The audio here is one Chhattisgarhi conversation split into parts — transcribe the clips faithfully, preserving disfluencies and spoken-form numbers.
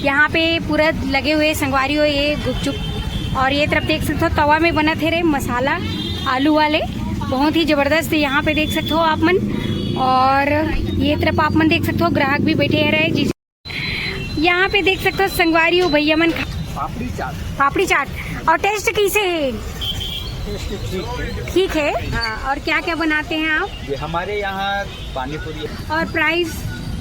यहाँ पे पूरा लगे हुए संगवारी हो ये गुपचुप। और ये तरफ देख सकते हो तवा में बनत हे रे मसाला आलू वाले, बहुत ही जबरदस्त। यहाँ पे देख सकते हो आप मन। और ये तरफ आप मन देख सकते हो ग्राहक भी बैठे रहे जिस यहाँ पे देख सकते हो संगवारी हो भैया मन खा- पापड़ी चाट। पापड़ी चाट। और टेस्ट कैसे है? टेस्ट ठीक है। ठीक है। हाँ, और क्या क्या बनाते हैं आप? ये हमारे यहाँ पानी पूरी है। और प्राइस?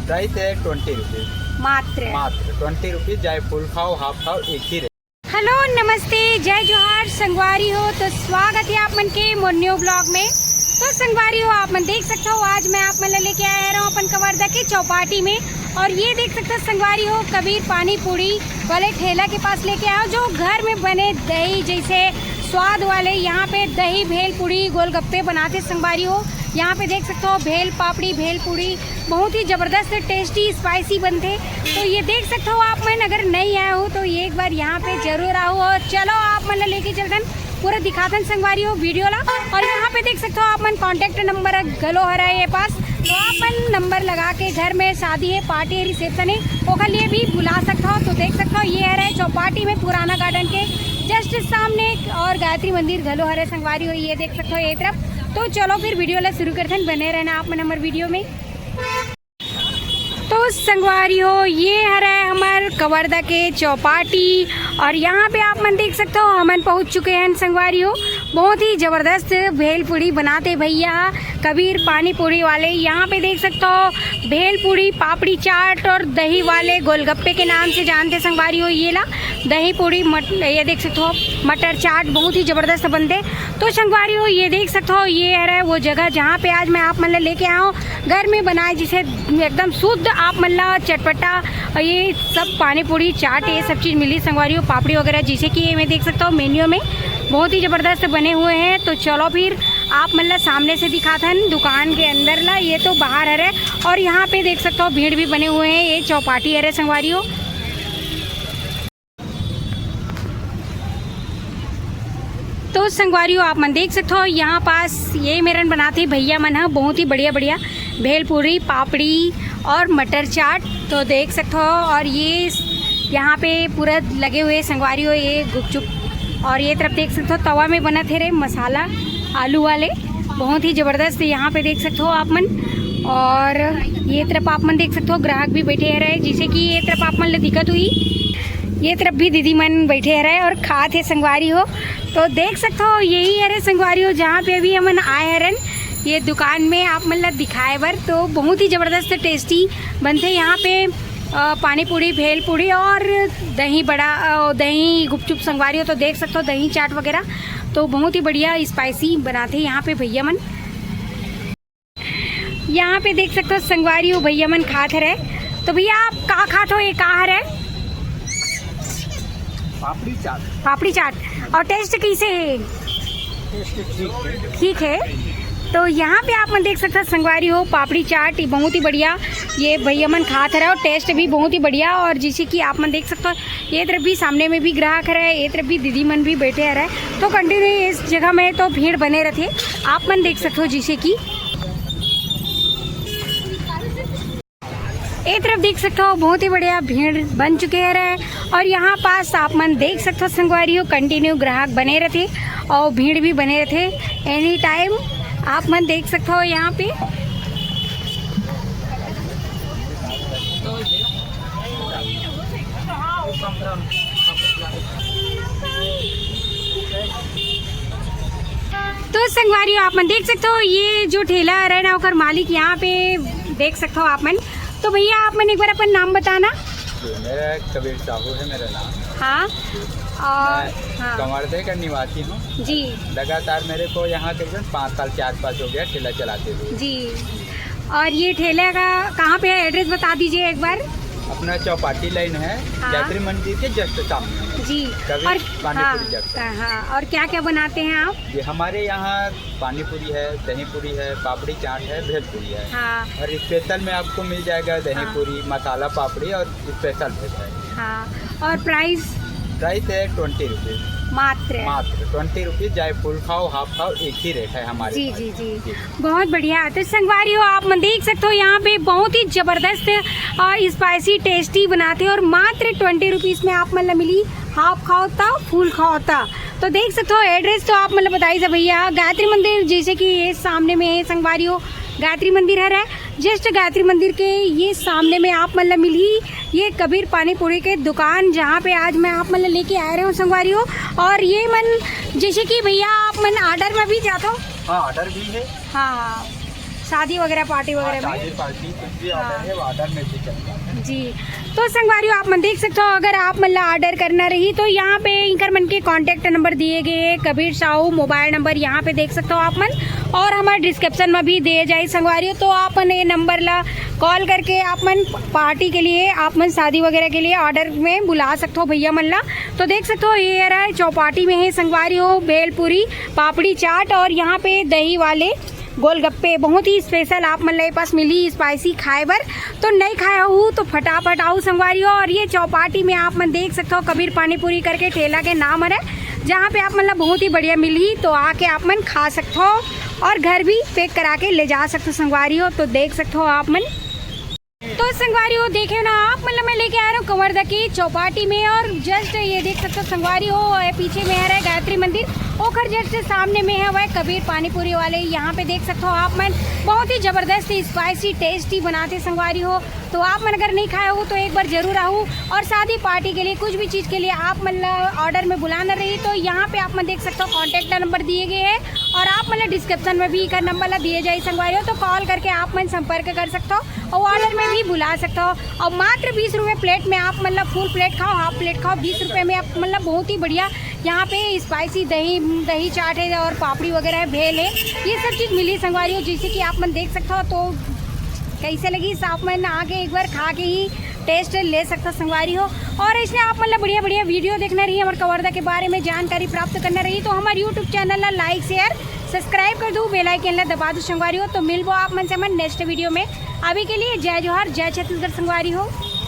प्राइस है ट्वेंटी रुपीज। मात्र? मात्र ट्वेंटी रुपीज। चाहे फुल खाओ, हाफ खाओ, एक ही रेट। हेलो, नमस्ते, जय जोहार संगवारी हो। तो स्वागत है आप मन के मोर न्यू ब्लॉग में। तो संगवारी हो, आप मन देख सकते हो आज मैं आप मन ला लेके आया रहूँ अपन कवर्धा के चौपाटी में। और ये देख सकते हो संगवारी हो, कबीर पानी पूरी वाले ठेला के पास लेके आया हूँ, जो घर में बने दही जैसे स्वाद वाले यहाँ पे दही भेल पूरी गोलगप्पे बनाते संगवारी हो। यहाँ पे देख सकते हो भेल पापड़ी, भेल पूरी बहुत ही जबरदस्त टेस्टी स्पाइसी बनते। तो ये देख सकते हो आप मन अगर नहीं आए हो तो ये एक बार यहाँ पे जरूर आओ। और चलो आप मन ला लेके चलतन, पूरा दिखातन संगवारी हो वीडियो ला। और यहाँ पे देख सकते हो आप मन कॉन्टैक्ट नंबर घलो हरा ये पास, तो आप मन नंबर लगा के घर में शादी है, पार्टी है, रिसेप्शन है, ओकर लिए भी बुला सकते हो। तो देख सकते हो ये हरे चौपाटी में पुराना गार्डन के जस्ट सामने और गायत्री मंदिर घलो हरे संगवारी हो, ये देख सकते हो ये तरफ। तो चलो फिर वीडियो ला शुरू करथन, बने रहना आप मन हमर वीडियो में। तो संगवारी हो, ये हरे हमर कवर्धा के चौपाटी और यहाँ पे आप मन देख सकते हो हमन पहुँच चुके हैं संगवारी हो। बहुत ही जबरदस्त भेलपूरी बनाते भैया कबीर पानी पूरी वाले। यहाँ पे देख सकते हो भेलपूरी, पापड़ी चाट और दही वाले गोलगप्पे के नाम से जानते संगवारी हो। ये ला दही पूरी मट-, ये देख सकते हो मटर चाट बहुत ही जबरदस्त बनते। तो संगवारी हो, ये देख सकते हो ये हरे वो जगह जहाँ पे आज मैं आप मन ला लेके आया हूँ घर में बनाए जिसे एकदम शुद्ध आप मन ला चटपटा। और ये सब पानी पूरी चाट ये सब चीज़ मिली संगवारी हो, पापड़ी वगैरह जिसे कि ये मैं देख सकता हूँ मेन्यू में बहुत ही जबरदस्त बने हुए हैं। तो चलो फिर आप मन ला सामने से दिखाथन दुकान के अंदर ला। ये तो बाहर हरे और यहाँ पे देख सकता हूँ भीड़ भी बने हुए हैं, ये चौपाटी हरे संगवारी हो। तो संगवारी हो, आप मन देख सकते हो यहाँ पास ये मेरन बनाते भैया मन ह बहुत ही बढ़िया बढ़िया भेलपूरी, पापड़ी और मटर चाट। तो देख सकते हो और ये यहाँ पे पूरा लगे हुए संगवारी हो ये गुपचुप। और ये तरफ देख सकते हो तवा में बनत हे रे मसाला आलू वाले, बहुत ही जबरदस्त। यहाँ पे देख सकते हो आप मन। और ये तरफ आप मन देख सकते हो ग्राहक भी बैठे रहे, जैसे कि ये तरफ आप मन ले दिखत हुई, ये तरफ भी दीदी मन बैठे रहे और खात हे संगवारी हो। तो देख सकते हो यही हरे संगवारी हो जहाँ पे अभी हमन आए हरन ये दुकान में आप मन ला दिखाए बर। तो बहुत ही जबरदस्त टेस्टी बनते यहाँ पे अ, पानी पूरी, भेल पूरी और दही बड़ा, अ, दही गुपचुप संगवारी हो। तो देख सकते हो दही चाट वगैरह तो बहुत ही बढ़िया स्पाइसी बनाते हैं यहाँ पे भैया मन। यहाँ पे देख सकते हो संगवारी हो भैया मन खात हरे। तो भैया आप का खात हो, ये का हरे? पापड़ी चाट। पापड़ी चाट। और टेस्ट कैसे है? टेस्ट ठीक है। ठीक है। तो यहाँ पे आप मन देख सकते हो संगवारी हो पापड़ी चाट ये बहुत ही बढ़िया, ये भैया मन खात हरे और टेस्ट भी बहुत ही बढ़िया। और जैसे कि आप मन देख सकते हो ये तरफ भी सामने में भी ग्राहक हरे, ये तरफ भी दीदी मन भी बैठे हरे। तो कंटिन्यू इस जगह में तो भीड़ बने रहते, आप मन देख सकते हो जैसे कि ए तरफ देख सकते हो बहुत ही बढ़िया भीड़ बन चुके हरे। और यहाँ पास आप मन देख सकते हो संगवारी हो कंटिन्यू ग्राहक बने रहते और भीड़ भी बने रहते एनी टाइम। आप मन देख सकते हो यहाँ पे। तो संगवारी हो आप मन देख सकते हो ये जो ठेला हरे ना ओकर मालिक यहाँ पे देख सकते हो आप मन। तो भैया आप मन एक बार अपन नाम बताना। जी, मेरा कबीर साहू है मेरा नाम। हाँ। और मैं हाँ। कवर्धा का निवासी हूँ। जी। लगातार मेरे को यहाँ करीबन पाँच साल, चार पाँच हो गया ठेला चलाते हुए। जी। और ये ठेले का कहाँ पे है, एड्रेस बता दीजिए एक बार। अपना चौपाटी लाइन है, हाँ। गायत्री मंदिर के जस्ट सामने। जी। कबीर और पानी हाँ, पूरी जंक्शन। हाँ, हाँ। और क्या क्या बनाते हैं आप? ये हमारे यहाँ पानी पूरी है, दही पूरी है, पापड़ी चाट है, भेल पूरी है। हाँ। और स्पेशल में आपको मिल जाएगा दही हाँ। पूरी, मसाला पापड़ी और स्पेशल भेल है। हाँ। और प्राइस? प्राइस है ट्वेंटी रुपीज। मात्र। मात्र ट्वेंटी रुपीज, चाहे फुल खाओ, हाफ खाओ, एक ही रेट है हमारे जी, पास। जी, जी। जी। बहुत बढ़िया। तो संगवारी हो, आप मन देख सकते हो, यहाँ पे बहुत ही जबरदस्त स्पाइसी टेस्टी बनाते हैं और मात्र ट्वेंटी रुपीज में आप मन ला मिली, हाफ खाओ ता, फुल खाओ ता। तो देख सकते हो, एड्रेस तो आप मन ला बताई से भैया, गायत्री मंदिर, जैसे कि ये सामने में है संगवारी हो, गायत्री मंदिर हरे, जस्ट गायत्री मंदिर के ये सामने में आप मन ला मिलही ये कबीर पानी पूरी के दुकान, जहाँ पे आज मैं आप मन ला लेके आ रहे हूँ संगवारी हो। और ये मन, जैसे कि भैया, आप मन ऑर्डर में भी जाते हो? हाँ, ऑर्डर भी है। हाँ, हाँ, शादी वगैरह, पार्टी हाँ, वगैरह में। शादी पार्टी कुछ भी हाँ। ऑर्डर है, वो ऑर्डर में भी चलता है। जी, तो संगवारी हो, आप मन देख सकते हो, अगर आप मन ला ऑर्डर करना रही तो यहाँ पे इंकर मन के कॉन्टैक्ट नंबर दिए गए हैं, कबीर साहू मोबाइल नंबर यहाँ पे देख सकते हो आप मन, और हमारे डिस्क्रिप्शन में भी दिए जाए संगवारी हो। तो आप मन ये नंबर ला कॉल करके आप मन पार्टी के लिए, आप मन शादी वगैरह के लिए ऑर्डर में बुला सकते हो भैया मन ला। तो देख सकते हो, ये रहा है चौपाटी में है संगवारी हो, भेलपूरी, पापड़ी चाट और यहाँ पे दही वाले गोलगप्पे बहुत ही स्पेशल आप मन ला ये पास मिली स्पाइसी खाए बर। तो नहीं खाया हूँ तो फटाफट आओ संगवारी हो। और ये चौपाटी में आप मन देख सकते हो, कबीर पानी पूरी करके ठेला के नाम हरे, जहाँ पे आप मन ला बहुत ही बढ़िया मिली, तो आके आप मन खा सकते हो और घर भी पैक करा के ले जा सकते हो संगवारी हो। तो देख सकते हो आप मन, तो संगवारी हो, देखे ना आप, मतलब मैं लेके आ रहा हूँ कवर्धा की चौपाटी में। और जस्ट ये देख सकते हो संगवारी हो, ये पीछे में है गायत्री मंदिर, ओखर जस्ट सामने में है वह कबीर पानी पूरी वाले। यहाँ पे देख सकते हो आप मन, बहुत ही जबरदस्त स्पाइसी टेस्टी बनाते संगवारी हो। तो आप मन अगर नहीं खाए हो तो एक बार जरूर आओ। और शादी पार्टी के लिए, कुछ भी चीज़ के लिए आप मन ला ऑर्डर में बुलाना रही तो यहाँ पे आप मन देख सकते हो, कॉन्टैक्ट नंबर दिए गए हैं और आप मन ला डिस्क्रिप्शन में भी इकर नंबर ला दिए जाए संगवारी हो। तो कॉल करके आप मन संपर्क कर सकते हो और ऑर्डर में भी बुला सकते हो। और मात्र बीस रुपये प्लेट में आप मतलब फुल प्लेट खाओ, हाफ प्लेट खाओ, बीस रुपये में आप मतलब बहुत ही बढ़िया यहाँ पे स्पाइसी दही, दही चाट है और पापड़ी वगैरह है, भेल है, ये सब चीज़ मिली संगवारी हो। जैसे कि आप मन देख सकते हो, तो कैसे लगी, आप मन आके एक बार खा के ही टेस्ट ले सकते हो संगवारी हो। और इसने आप मतलब बढ़िया बढ़िया वीडियो देखना रही, हमारे कवर्धा के बारे में जानकारी प्राप्त करना रही, तो हमारे यूट्यूब चैनल ला लाइक, शेयर, सब्सक्राइब कर दो, बेल आइकन ला दबा दो संगवारी हो। तो मिलबो आप मन से हमन नेक्स्ट वीडियो में। अभी के लिए जय जोहार, जय छत्तीसगढ़ संगवारी हो।